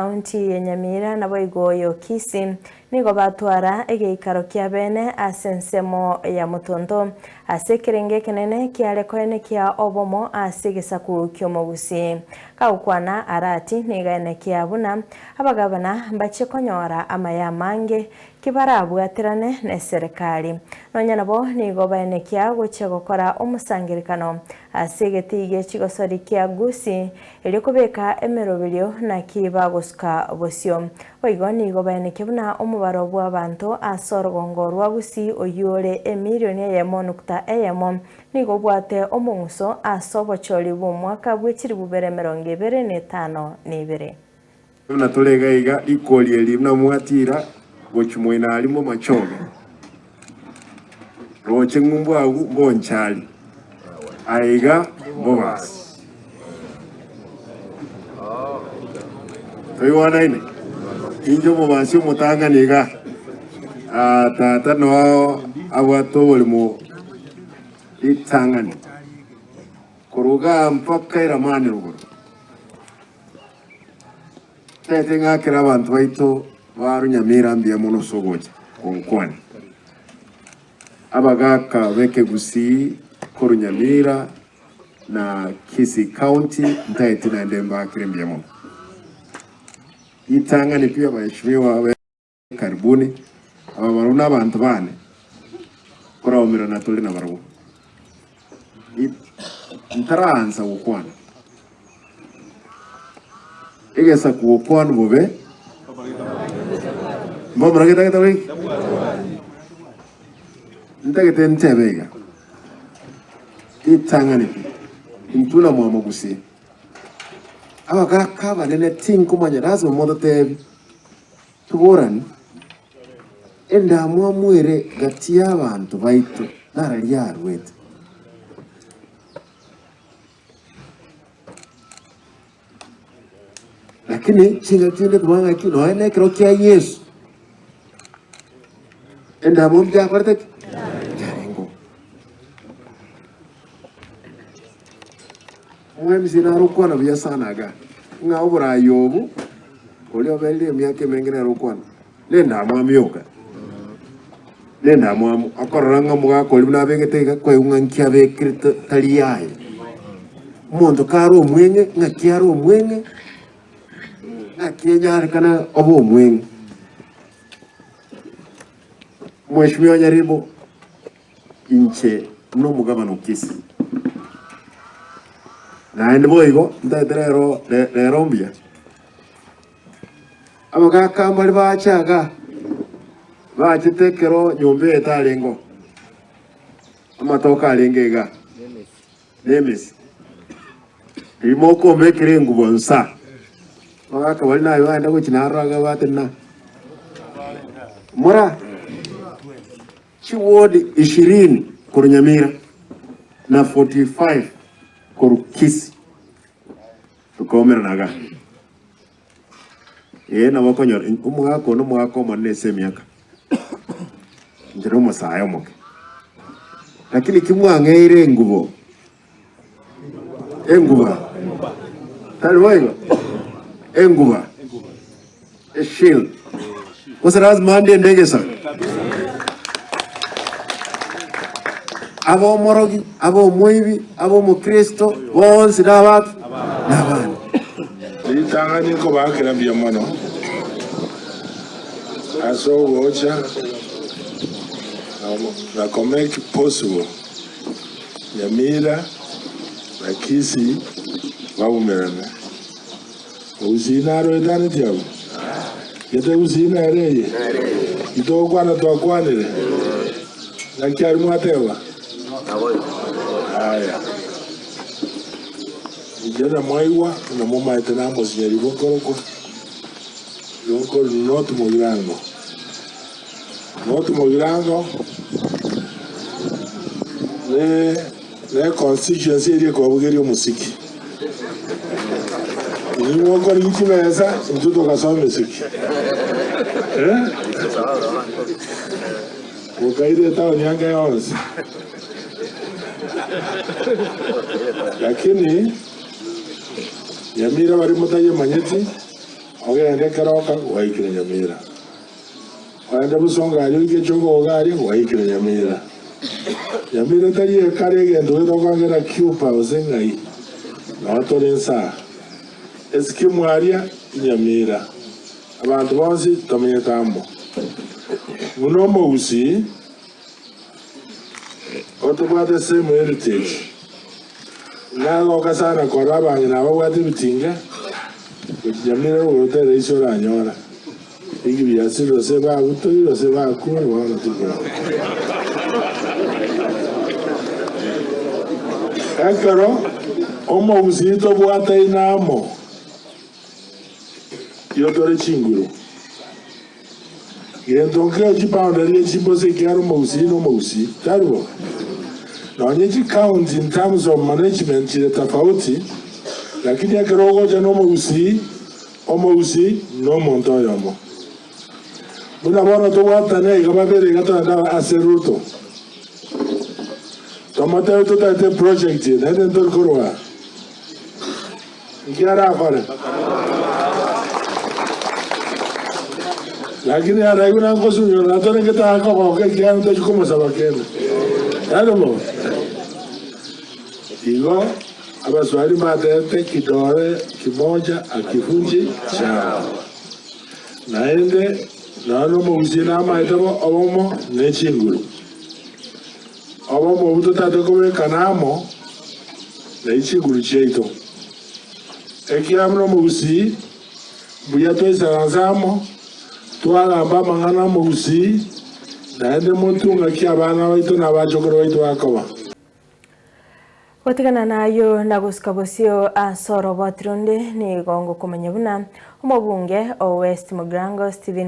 County ya Nyamira naboigo oyo Kisii nigo batwara egeikaro kia bene ase ensemo ya Mutuntu ase ekerengo ekenene kiare koenekia obomo ase egesaku ki'omogusii. Kagokwana Arati nigo aenekia buna abagabana mbachie konyora amaya amange kibarabwaterane neserekari. Nonya nabo nigo baenekia gochia gokora omosangerekano ase egetii gie chigosori kia Gusii Erio kobeka emeroberio naki bagosuka bosio. Boigo nigo baenekia buna omobaro bw'abanto ase orogongo rwa Gusii oyio ore emilioni eyemo nukta eyemo nigo obwate omong'uso ase obochori bw'omwaka bwe chilifu bere emerongo ebere na etano na ebere. Buna tore iga iga, rikori eri buna mwatiira gochia moino aria momachoge, roche ng'umbu agwo mbonchari, aiga mbobasi. Toigwanaine? Inche omobasi omotang'ani iga, ah, tata noo abwate oborimo ritang'ani, korwa igaa mpaka eramani rogoro. Tete ng'akere abanto baito ba Runyamira mbuya mono ase ogocha gonkwania. Abagaka b'ekegusii korwa Nyamira na Kisii County ntaeti naende mbaakere mbuya mono. Ritang'ani pi abaheshimiwa be karibuni, aba barabwo nabanto bane, koraumerana tore nabarabwo. Ntaraansa gokwana, egesaku gokwana bobe, mbamura getagete goika? Ntagete ntebe iga, ritang'ani pi, intwe namwama gusii, abagaka abanene tinkomanya lasima mototebi. Toborane, endamwamu ere gati y'abanto baito nararia arwete. Lakini chingaki chinde komanya ng'aki nonya na ekero kia Yeso, endamwamu yakorete ki? Yarengeo. Omwemisi nare okwana buya sana iga, ng'a oboraai obo oria oberire emiaka emenge nere okwana, nendamwamu yoka, nendamwamu, okorora ng'a omogaka oria buna abegete iga, kwaigwa ng'a nki abekire tari yaye. Omonto kare omweng'e, ng'aki are omweng'e, ng'aki enyarekana obe omweng'e. Mweshimiwa Nyaribo. Inche nomogabana o Kisii. Naende boigo ntagete rero rero mbuya. Abagaka mbare bache iga, bachete ekero nyomba eye etarenge oo, amatoke arenge igaa, na emesi. Riria mokombekera engubo nsa, abagaka baria naye bagenda gochia narora iga batenena, Mora! Chiward ishirini korwa Nyamira na 45 korwa Kisii tokaumerana igaa. Ee nabo okonyora omogaka one omogaka omonene ase emiaka, inche nomosae omoke, lakini ki mwang'eire engubo, enguba, tari boigo? Enguba, eshield, gose lazima ndende egesa? Abe omorogi, abe omoibi, abe omokristo, bonsi nabaki? Nabane. Ritang'ani nkobaakera mbuya mono ase ogocha na komake possible Nyamira na Kisii baumerane. Gusii naro etaneti abwo? Gete Gusii nere eye? Intogokwana twakwanire? Naki aria mwateba? Aya. Inche namwaigwa buna momaete namosinya ribu nkorokwa, igo nkorwa North Mugirango. North Mugirango ne ne constituency eria ekobugeria omosiki. Inwe mokorigia chibesa, intwe togasoa emesiki. Eh? Mokaira etaoni yange yonsi. Lakini Nyamira baria motayemanyeti. Ogende Keroka, gwaikire Nyamira. Ogende Bosongo aria oike Chogogo aria, gwaikire Nyamira. Nyamira tari ekare egento getokongera Cuba gose ng'ai, noo tore nsaa. Esikimu aria Nyamira. Abanto bonsi tomenyete amo. Buna omogusii, otobwate same heritage. Nagoka sana korora abang'ina ababwate ebitinge, gochia Nyamira rogoro tari rahisi oranyora. Inki biasirire gose babutoire gose bakure bono tikora. Ekero omogusii tobwataine amo, igo tore chinguru. Gento nkeo chiboundary echimbosa ekiagera omogusii na omogusii, tari bo? Nonye chicounty in terms of management chire tofauti, lakini ekero ogocha na omogusii, omogusii na omonto oyomo. Buna bono tobwatane iga babere iga togende ase Ruto, tomotebie totagete eproject eye naende ntori korwa aa. Inki arakore? Lakini araigwe na nkosunyora na tore ngetaka kogoka ekiagera ntochi komosaba kende. Tari bo? Igo Abaswahili mbatebete kidole kimoja hakivunji chawa. Naende nonya nomogusii namaete bo obomo ne chinguru. Obomo obwo totaete kobekana amo ne chinguru chiaito. Ekiagera buna omogusii, mbuya twaisaranse amo, twagamba amang'ana 'omogusii, naende motwe ng'aki abana baito na abachokoro baito bakoba. Gotigana nayio na gosuka bosio ase oroboti ronde nigo ngokomanya buna omobunge o West Mugirango Stephen.